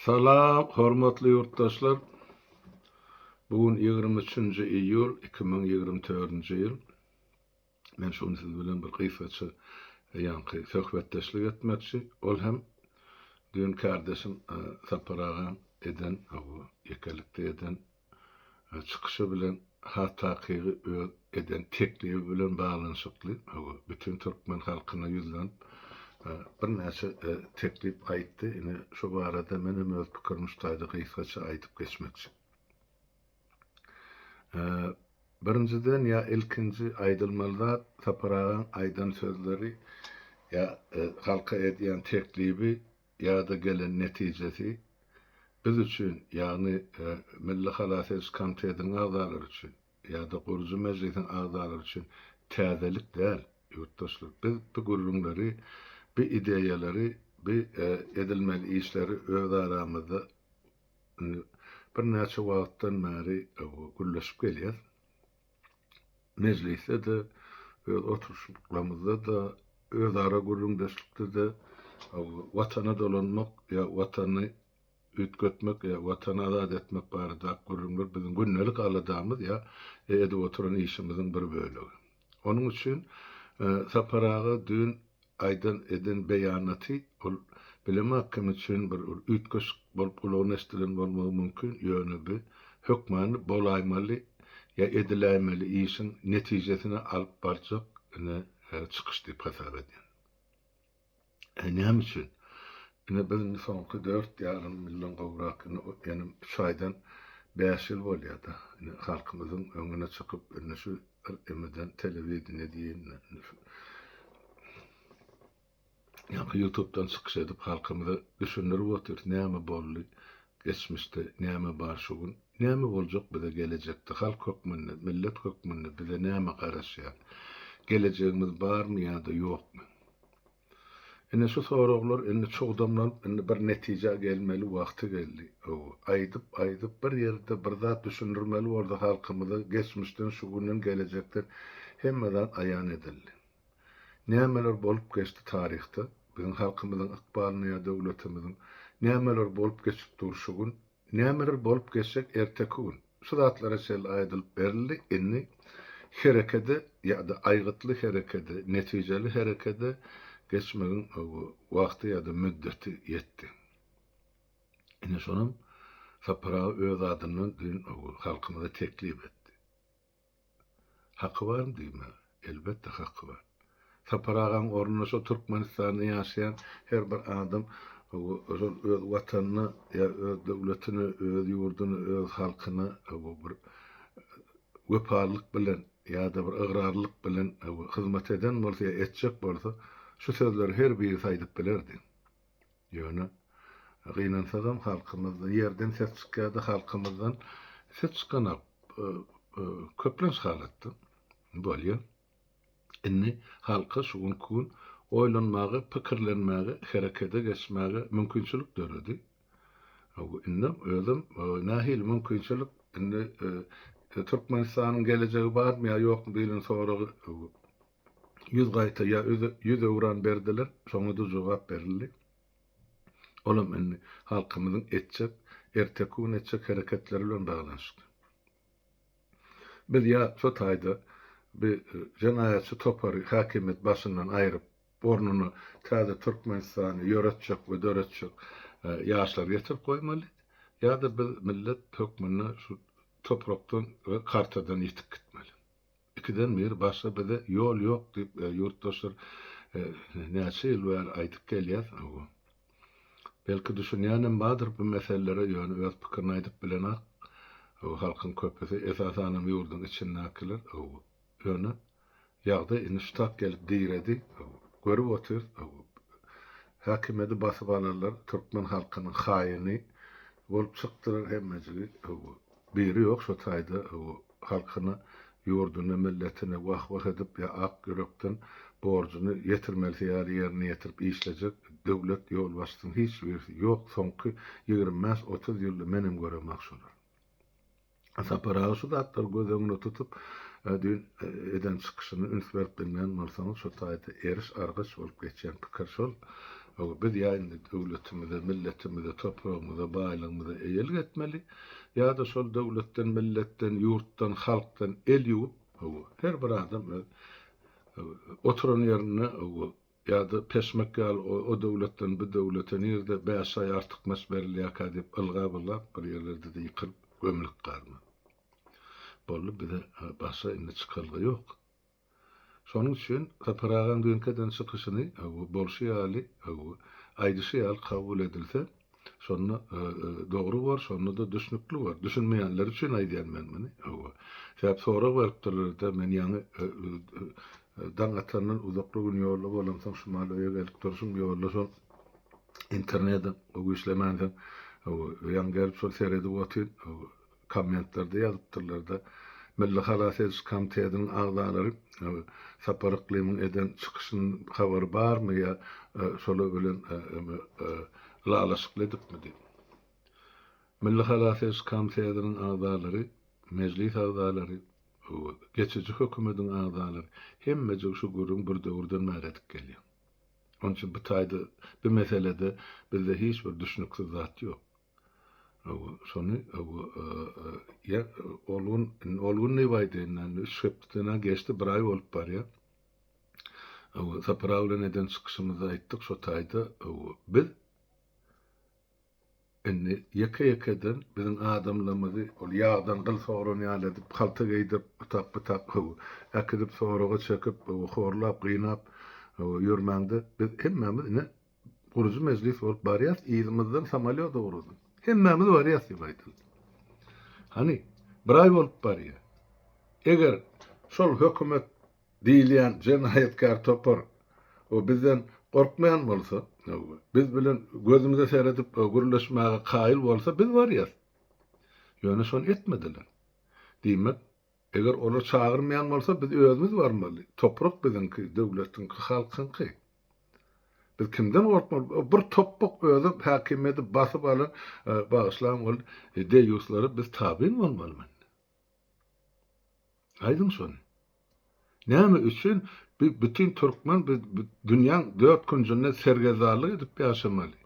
Salam hormatly ýurtdaşlar! Bu gün 23-nji iýul 2024-nji ýyl. Men şu gün siz bilen bir gysgaça ýaňky söhbetdeşlik etmekçi. Ol hem düýn kärdeşim Sapar agaň eden ýekelikde eden çykyşy bilen, has takygy öz eden teklibi bilen baglanyşykly, hawa, bütin türkmen halkyna ýüzlenip, birnäçe teklip aýtdy. Ine, şu barada men hem öz pikirimi şu taýda gysgaça aýdyp geçmekçi. Birinjiden ýa ilkinji aýdylmaly zat, Sapar agaň aýdan sözleri ýa halka edýän teklibi ýa-da gelen netijesi biz üçin, ýagny Milli halas ediş komitetiniň agzalary üçin ýa-da gurujy mejlisiň agzalary üçin täzelik däl, ýurtdaşlar. Biz bu gürrüňleri, bu ideýalary, bu edilmeli işleri öz aramyzda indi birnäçe wagtdan bäri gürleşip gelýäs. Mejlisde-de, öz oturyşyklarymyzda-da, özara gürrüňdeşlikde-de Watana dolanmak ýa Watany üýtgetmek ýa Watany azat etmek baradaky gürrüňler biziň gündelik aladamyz ýa edip oturan işimiziň bir bölegi. Onuň üçin Sapar aga düýn aýdan eden beýanaty ol bilemok kim üçin bir üýtgeşik bolup gulagyna eşdilen bolmagy mümkin ýöne bi hökmany bolaýmaly ýa ediläýmeli işiň netijesine alyp barjak ine çykyş diýip hasap edýän. Näme üçin? Ine biz indi soňky 4,5 ýyldan gowrak indi ýene üç aýdan bäş ýyl bolýar-da. Indi halkymyzyň öňüne çykyp indi şu emeden telewideniýe diýin indi şu ýaňky ýutubdan çykyş edip halkymyza düşündirip otyrys näme boldy geçmişde näme bar şu gün näme boljak bize gelejekde halk hökmünde millet hökmünde bize näme garaşýar gelejegimiz barmy ýa-da ýokmy. Ine şu soraglar indi çugdamlanyp indi bir netijä gelmeli wagty geldi. Hawa, aýdyp aýdyp bir ýerde bir zat düşündirmeli bolsa halkymyza geçmişden şu günden gelejekden hemme zat aýan edildi. Nämeler bolup geçdi taryhda biziň halkymyzyň ykbalynda ýa döwletimiziň nämeler bolup geçip dur şu gün Nämeler bolup geçjek erteki gün? Şu zatlara çenli aýdylyp berildi, indi herekede ýa-da aýgytly herekede, netijeli herekede geçmegiň wagty ýa-da müddeti ýetdi. Ine şonam Sapar aga öz adyndan düýn halkymyza teklip etdi. Haky barmy diýmäge? Elbetde haky bar. Sapar agaň ornunda şol Türkmenistanda ýaşaýan her bir adam şol öz watanyna ýa öz döwletine, öz ýurduna, öz halkyna bir wepalylyk bilen ýa-da bir ygrarlylyk bilen hyzmat eden bolsa ýa etjek bolsa şu sözleri her birisi aýdyp bilerdi. Ýöne, gynansagam halkymyzdan ýerden ses çykýardy, halkymyzdan ses çykanok. Köplenç halatda bolýar. Indi halka şu günki gün oýlanmaga, pikirlenmäge, herekete geçmäge mümkinçilik döredi. Indi özem nähili mümkinçilik, indi Türkmenistanyň gelejegi barmy ýa ýokmy diýlen soragy Ýüz gaýta ýa ýüz öwran berdiler, şoňa-da jogap berildi. Olam indi halkymyzyň etjek, erteki gün etjek hereketleri bilen baglanyşykly. Biz ýa şo taýda bi jenaýatçy topary häkimiýet başyndan aýryp, ornuna täze Türkmenistany ýöretjek we döretjek ýaşlary getirip goýmaly, ýa-da biz millet hökmünde şu toprakdan we kartadan ýitip gitmeli. Ikiden biri başga bize ýol ýok diýip ýurtdaşlar näçe ýyl bäri aýdyp gelýäs. Belki düşünýänem bardyr bu meselelere ýöne öz pikirini aýdyp bilenak. Halkyň köpüsi esasanam ýurduň içindäkiler. Ýöne ýagdaý indi şu tak gelip diredi. Görüp otyrys. Häkimiýeti basyp alanlar türkmen halkynyň haýyny bolup çykdylar hemmejigi. Biri ýok şo taýda halkyna, ýurduna, milletine wah-wah edip ýa ak ýürekden borjuny ýetirmelisi ýaly ýerine ýetirip işlejek döwlet ýolbaşçysynyň hiç birisi ýok soňky 25-30 ýylda menem göremok şolary. Sapar aga şu zatlary göz öňüne tutup düýn eden çykyşyny üns berip diňlän bolsaňyz şo taýda eriş-argaç bolup geçýän pikir şol. Hawa, biz ýa indi döwletimize, milletimize, topragymyza, baýlygymyza eýelik etmeli, ýa-da şol döwletden, milletden, ýurtdan, halkdan el ýuwup, hawa, her bir adam öz oturan ýerinde, hawa, ýa-da peşmek ýaly o döwletden bu döwlete nirde bäş aý artykmaç berilýärkä diýip ylgap-ylgap bir ýerlerde-de ýykylyp, gömlüp galmaly. Boldy, bize başga indi çykalga ýok. Şonuň üçin Sapar agaň düýnki eden çykyşyny bolşy ýaly, aýdyşy ýaly kabul edilse, şonda dogry bor, şonda-da düşnükli bor. Düşünmeýänler üçin aýdýan men muny. Sebäp sorag beripdirler-de, men ýaňy daň atandan uzakly gün ýolda bolamsoň, şu mahal öýe gelip durşum, ýolda şol internetem gowy işlemänsoň, ýaňy gelip şol seredip otyryn. Kommentlerde ýazypdyrlar-da, Milli halas ediş komitetiniň agzalary Sapar Yklymyň eden çykyşynyň habary barmy ýa şolar bilen ylalaşykly edipmi diýip. Milli halas ediş komitetiniň agzalary, mejlis agzalary, geçiji hökümediň agzalary hemmejik şu gürrüň bir döwürden bäri edip gelýär. Onuň üçin bu taýda, bu meselede bizde hiç bir düşnüksiz zat ýok. Şony ýa ol gün, indi ol gün diýip aýdaýyn, indi üç hepdeden-ä geçdi, bir aý bolup barýar. Sapar aga bilen eden çykyşymyzda aýtdyk şo taýda, biz indi ýeke-ýekeden biziň adamlarymyzy ol ýagdan gyl sogran ýaly edip, halta geýdirip, bytak-bytak äkidip, soraga çekip, horlap, gynap ýörmäňde, biz hemmämiz ine Gurujy mejlis bolup barýas, yzymyzdan samolýot ugradyň. Hemmämiz barýas diýip aýdyldy. Hany, bir aý bolup barýar. Eger şol hökümet diýilýän jenaýatkär topar o bizden gorkmaýan bolsa, biz bilen gözümize seredip gürleşmäge kaýyl bolsa biz barýas. Ýöne şony etmediler. Diýmek, eger olar çagyrmaýan bolsa biz özümiz barmaly. Toprak biziňki, döwletiňki, halkyňky. Biz kimden gorkmaly? Bir topbak özi häkimiýeti basyp alan, bagyşlaň ol deýýuslara biz tabyn bolmalymy indi? Aýdyň şony. Näme üçin bi bütin türkmen bi dünýäň dört künjünde sergezdanlyk edip ýaşamaly?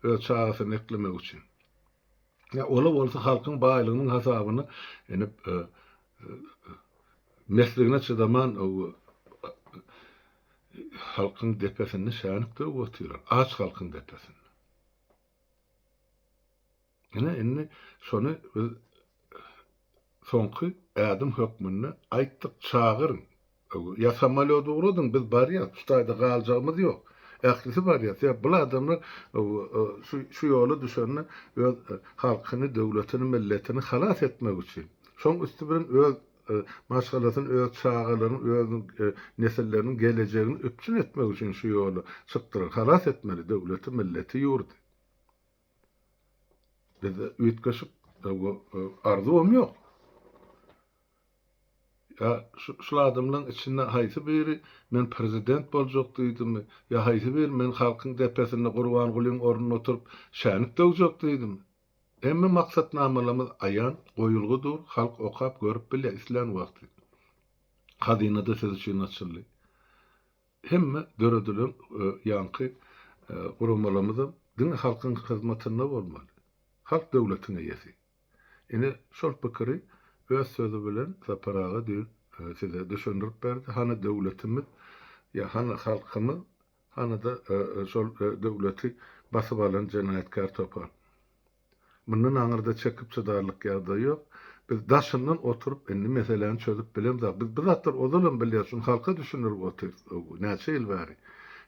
Öz çagasyny eklemek üçin. Ýa ola bolsa halkyň baýlygynyň hasabyna inip mesligine çydaman halkyň depesinde şänik döwüp otyrlar. Aç halkyň depesinde. Ine indi şony biz soňky ädim hökmünde aýtdyk, çagyryň. Ýa samolýot ugradyň, biz barýas, şu taýda galjagymyz ýok. Ählisi barýas. Ýa bul adamlar şu şu ýola düşende öz halkyny, döwletini, milletini halas etmek üçin. Şoň üsti bilen öz maşgalasyny, öz çagalaryny, öz nesilleriniň gelejegini üpjün etmek üçin şu ýola çykdylar. Halas etmeli döwleti, milleti, ýurdy. Bizde üýtgeşik arzuwam ýok. Ýa şul adamlaň içinde haýsy biri men prezident boljak diýdimi, ýa haýsy biri men halkyň depesinde Gurbangulyň ornunda oturyp şänik döwjek diýdimi? Hemme maksatnamalarymyz aýan, goýulgy dur, halk okap görüp bilýär islän wagty. Hazyna-da siz üçin açyldy. Hemme döredilen ýaňky guramalarymyzam diňe halkyň hyzmatynda bolmaly. Halk döwletiň eýesi. Ine, şol pikiri öz sözi bilen Sapar aga düýn size düşündirip berdi. Hany döwletimiz, ýa hany halkymyz, hany-da şol döwleti basyp alan jenaýatkär topar. Mundan aňyrda çekip çydarlyk ýagdaý ýok. Biz daşyndan oturyp indi meseläni çözüp bilemzok. Biz bu zatlary ozalam bilýäris, şuny halka düşündirip otyrys näçe ýyl bäri.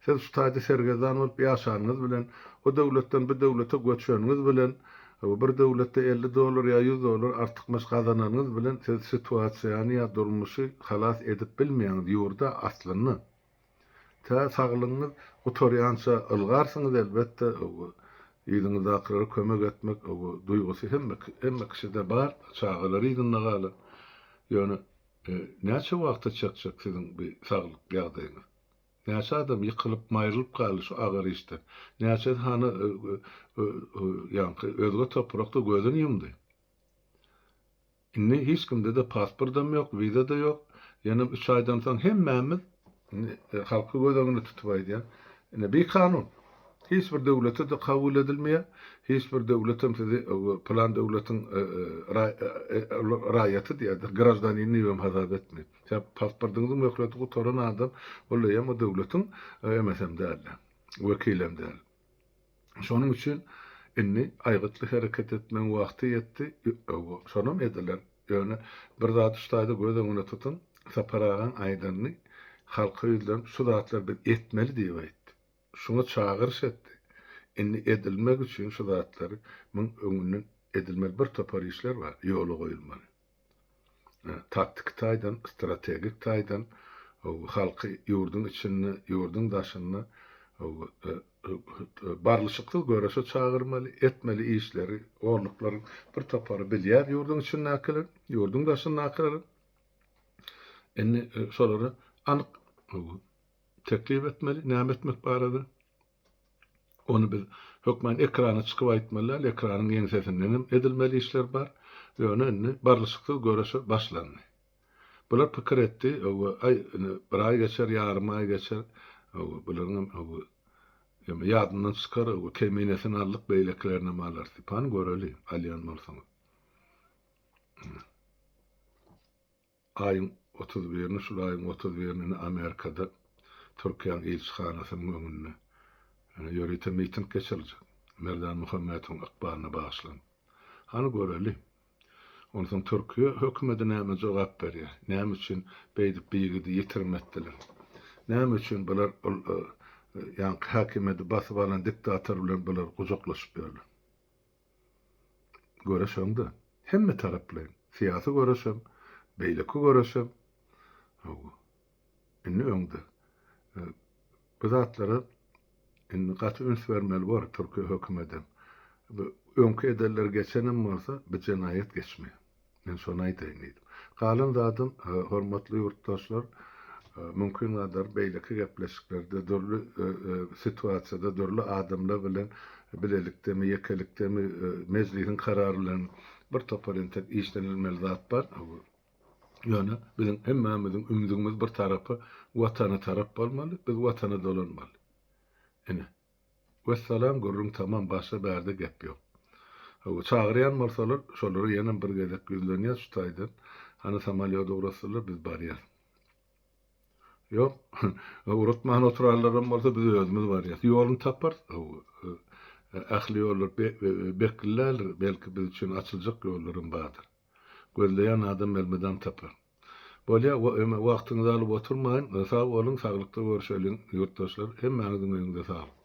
Siz şu taýda sergezdan bolup ýaşanyňyz bilen, o döwletden bu döwlete göçeniňiz bilen, bir döwletde 50 dollar ýa 100 dollar artykmaç gazananyňyz bilen siz situasiýany ýa durmuşy halas edip bilmeýäňiz ýurda aslynda. Tä saglygyňyz gutarýança ylgarsyňyz elbetde, yzyňyzdakylara kömek etmek duýgusy hemme hemme kişide bar, çagalary yzynda galan. Ýöne näçe wagta çekjek siziň bu saglyk ýagdaýyňyz? Näçe adam ýykylyp, maýrylyp galdy şu agyr işden. Näçesi hany ýaňky özge toprakda gözüni ýumdy. Indi hiç kimde-de pasportam ýok, wiza-da ýok. Ýöne üç aýdan soň hemmämiz, indi halky göz öňünde tutup aýdýan, ine bikanun. Hiç bir döwlete-de kabul edilmeýär. Hiç bir döwletem sizi pylan döwletiň raýaty diýýär, graždanini diýibem hasap etmeýär. Sebäbi pasportyňyzyň möhleti gutaran adam ol eýýäm o döwletiň emesem däl, wekilem däl. Şonuň üçin indi aýgytly hereket etmegiň wagty ýetdi. Şonam ediler. Ýöne bir zady şu taýda göz öňüne tutuň, Sapar agaň aýdanyny halka ýüzlenip şu zatlary biz etmeli diýip aýtdy. Şuňa çagyryş etdi. Indi edilmek üçin şu zatlary muň öňünden edilmeli bir topar işler bar, ýola goýulmaly. Taktiki taýdan, strategik taýdan halky ýurduň içinde, ýurduň daşynda barlyşyksyz göreşe çagyrmaly, etmeli işleri orluklaryň bir topary bilýär ýurduň içindäkiler, ýurduň daşyndakylar. Indi şolara anyk teklip etmeli, näme etmek barada. Ony biz hökman ekrana çykyp aýtmaly däl, ekranyň ýeňsesinden hem edilmeli işler bar. Ýöne indi barlyşyksyz göreşe başlandy. Bular pikir etdi, öwwe, aý, indi bir aý geçer, ýarym aý geçer, öwwe, bularyňam, öwwe, ýa ýadyndan çykar, öwwe, keminesini aldyk, beýlekilerinem alarys diýip. Hany göreli, alýan bolsaňyz. Aýyň 31-ni, şul aýyň 31-ni Amerikada Türkiýäniň ilçihanasynyň öňünde ýörite miting geçiriljek. Merdan Muhammetowyň ykbalyna bagyşlanyp. Hany göreli. Onsoň Türkiýe hökümeti näme jogap berýär? Näme üçin beýdip bu ýigidi ýitirim etdiler? Näme üçin bular ol ýaňky häkimiýeti basyp alan diktator bilen bular gujaklaşyp ýörler? Göreş öňde. Hemme taraplaýyn. Syýasy göreşem, beýleki göreşem. Hawa. Indi öňde. Bu zatlara indi gaty üns bermeli bor Türkiýe hökümedem. Bu öňki edenler geçenem bolsa, bu jenaýat geçmeýär. Men şony aýdaýyn diýdim. Galan zadym, hormatly ýurtdaşlar, mümkin gadar beýleki gepleşiklerde dürli situasiýada dürli adamlar bilen bilelikdemi, ýekelikdemi, mejlisiň karary bilen bir topar entek işlenilmeli zat bar. Ýöne biziň hemmämiziň ümzügimiz bir tarapa, Watana tarap bolmaly, biz Watana dolanmaly. Ine. Wessalam gürrüň tamam başga bärde gep ýok. Hawa çagyrýan bolsalar şolara ýenem bir gezek ýüzlenýäs şu taýdan hany samalýot ugratsalar biz barýas. Ýok ugratman oturanlaram bolsa biz özümiz barýas. Ýoluny taparys hawa ähli ýollar bekli däldir belki biz üçin açyljak ýollaram bardyr. Gözleýän adam elmydam tapar. Bolýa wagtyňyzy alyp oturmaýyn sag boluň saglykda görşeliň ýurtdaşlar hemmäňiziň öýüňize saglyk.